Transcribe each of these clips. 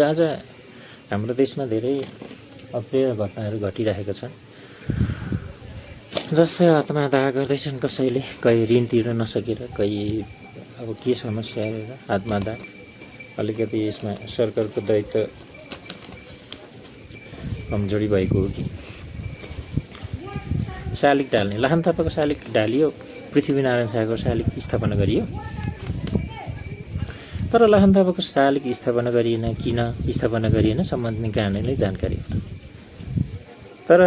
आज हाम्रो देशमा धेरै अप्रिय घटनाहरू घटिरहेका छन्। जस्तै आत्महत्या गर्दैछन् कसैले, कहीँ ऋण तिर्न नसकेर, कहीँ अब के समस्या आएर आत्महत्या। अलिकति यसमा सरकारको दायित्व कमजोरी भएको हो कि। शालिग ढाल्ने, लाहान थापाको शालिग ढालियो, पृथ्वीनारायण शाहको शालिग स्थापना गरियो। तर लाहान थापाको शालिग स्थापना गरिएन, किन स्थापना गरिएन सम्बन्धित कारणले जानकारी हो। तर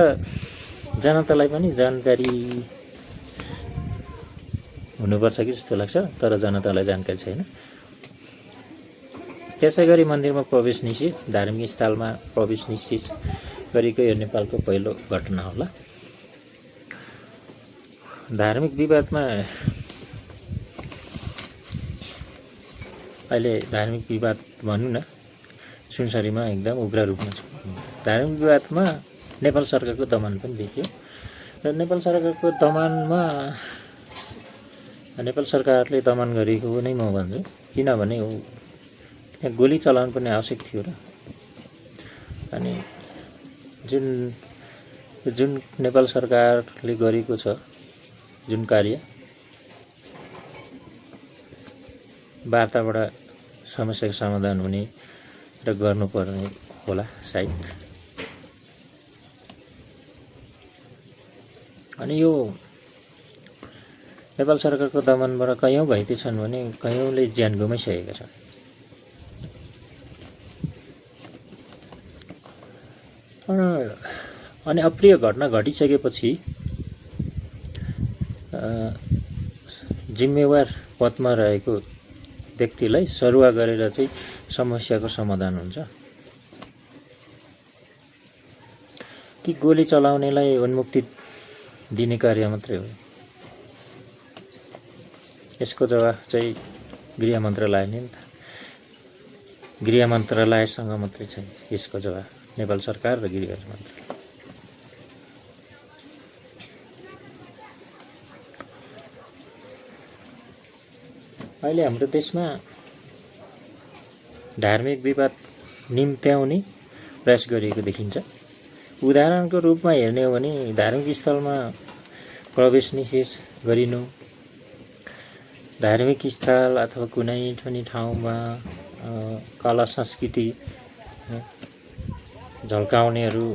जनतालाई पनि जानकारी हुनुपर्छ कि जस्तो लाग्छ, तर जनतालाई जानकारी छैन। त्यसै गरी मन्दिरमा प्रवेश निषेध, धार्मिक स्थलमा प्रवेश निषेध गरेको यो नेपालको पहिलो घटना होला। धार्मिक विवादमा अहिले धार्मिक विवाद भनौँ न, सुनसरीमा एकदम उग्र रूपमा छ। धार्मिक विवादमा नेपाल सरकारको दमन पनि देखियो र नेपाल सरकारको दमनमा नेपाल सरकारले दमन गरेको नै म भन्छु। किनभने त्यहाँ गोली चलाउनु पनि आवश्यक थियो र अनि जुन नेपाल सरकारले गरेको छ जुन कार्य, वार्ताबाट समस्याको समाधान हुने र गर्नुपर्ने होला सायद। अनि यो नेपाल सरकारको दमनबाट कयौँ घाइते छन् भने कयौँले ज्यान गुमाइसकेका छन्। अनि अप्रिय घटना घटिसकेपछि जिम्मेवार पदमा रहेको व्यक्तिलाई सरुवा गरेर चाहिँ समस्याको समाधान हुन्छ कि गोली चलाउनेलाई उन्मुक्ति दिने कार्य मात्रै हो। यसको जवाफ चाहिँ गृह मन्त्रालय नि त, गृह मन्त्रालयसँग मात्रै छ यसको जवाफ, नेपाल सरकार र गृह मन्त्रालय। अहिले हाम्रो देशमा धार्मिक विवाद निम्त्याउने प्रयास गरिएको देखिन्छ। उदाहरणको रूपमा हेर्ने हो भने धार्मिक स्थलमा प्रवेश निषेध गरिनु, धार्मिक स्थल अथवा कुनै पनि ठाउँमा कला संस्कृति झल्काउनेहरू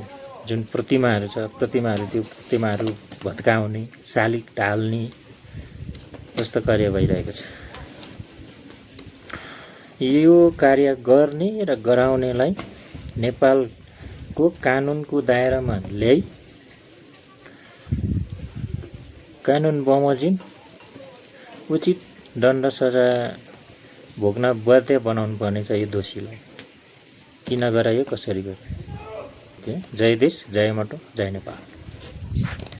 जुन प्रतिमाहरू छ, त्यो प्रतिमाहरू भत्काउने, शालिग ढाल्ने जस्तो कार्य भइरहेको छ। यो कार्य गर्ने र गराउनेलाई नेपालको कानुनको दायरामा ल्याई कानुन बमोजिम उचित दण्ड सजाय भोग्न बाध्य बनाउनु पर्ने छ यो दोषीलाई। किन गरायो, कसरी गरायो। जय देश, जय माटो, जय नेपाल।